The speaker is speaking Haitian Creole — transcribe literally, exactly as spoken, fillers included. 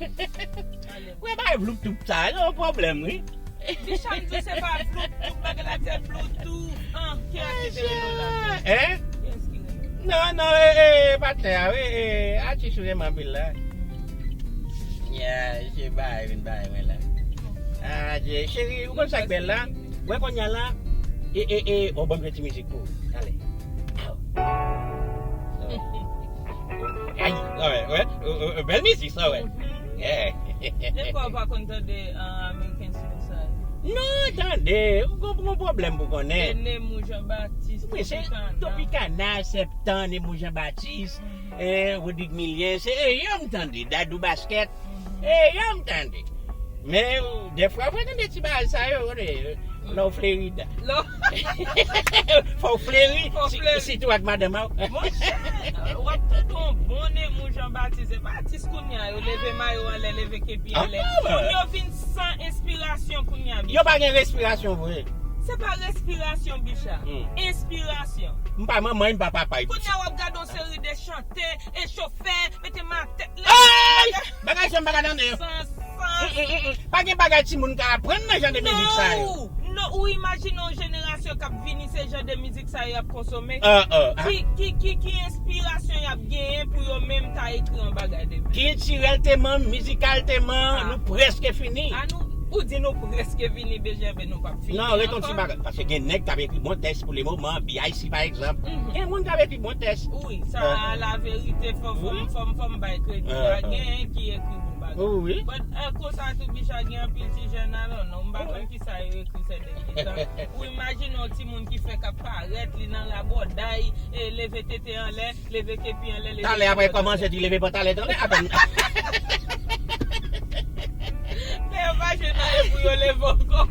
Wè, bay vloup toup sa, se yon pwoblèm, wi. Bicha, m di w se pa vloup toup, bagay la se vloup toup. An, ki ès ki te rele w la? Hein? Ki ès ki rele w la? Non, non, e, e, patnè a, wi, e, atis ou renmen anpil la. Ya, se bay, vin bay mwen la. Ah, je, cheri, ou konn sa k bèl la? Wè kounye a la, e, e, e, bon, ban m jwe ti mizik pou ou. Ale. Ay, wè, wè, wè, bèl mizik sa, wè. Yeah. Dekwa w pa konn tande, ah, American Suicide? Non, tande, ou gon, gon pwoblèm pou konnen. E Nemou Jean Baptiste, wi, se Tropicana. Tropicana, Septan, Nemou Jean Baptiste, eh, Rodrigue Milien, se e yo m tande, Dadou Basket, e yo m tande. Men, dèfwa, mwen tande ti bagay sa yo, konnen, lè w fleri. Lè w Fò w fleri, Fò w si- fleri. Sitou ak madanm a w. Monchè, w ap tande yon bon Nemou Jean Baptiste. E pa atis kounye a, yo leve mayo anlè, leve kepi anlè. Ah, bon. Moun yo vin san enspirasyon kounye a, Bicha. Yo pa gen respirasyon vre. Se pa respirasyon, Bicha. Hmm. Enspirasyon. M pa manman, m pa papa, Bicha. Kounye a, w ap gade yon seri de chante, e chofè, mete m ak tèt la. Ay! Bagay sa m pa ka tande yo. San sans. Mm, mm, mm, mm. Pa gen bagay timoun ka aprann nan jan de mizik sa yo. Non, non, ou imajine yon jenerasyon k ap vini, se jan de mizik sa yo y ap konsome? Ah, ah, ah. Ki, ki, ki, ki enspirasyon y ap genyen pou yo menm ta ekri yon bagay de menm? Kiltirèlteman, mizikalteman, ah, nou prèske fini. Ah, nou, ou di nou prèske fini, B J B, nou p ap fini ankò. Non, ret yon ti bagay. Paske gen nèg k ap ekri bon tèks pou le moman, B I C pa egzanp. Mhm. Gen moun k ap ekri bon tèks. Wi, sa a la verite, fò, fò, fò, fò m bay kredi. Ah, ah. Genyen ki ekri bon bagay. Wi. But, eh, konsa tou, Bicha, gen anpil ti jèn alò, non, m pa konn kisa yo ekri sèten tan. Ou imajine yon timoun ki fèk ap parèt, li nan rabòday, e leve tete anlè, leve kepi anlè, leve... Talè apre kòmanse di leve pantalèt anlè, atann. Men yo pa jwenn anyen pou yo leve ankò.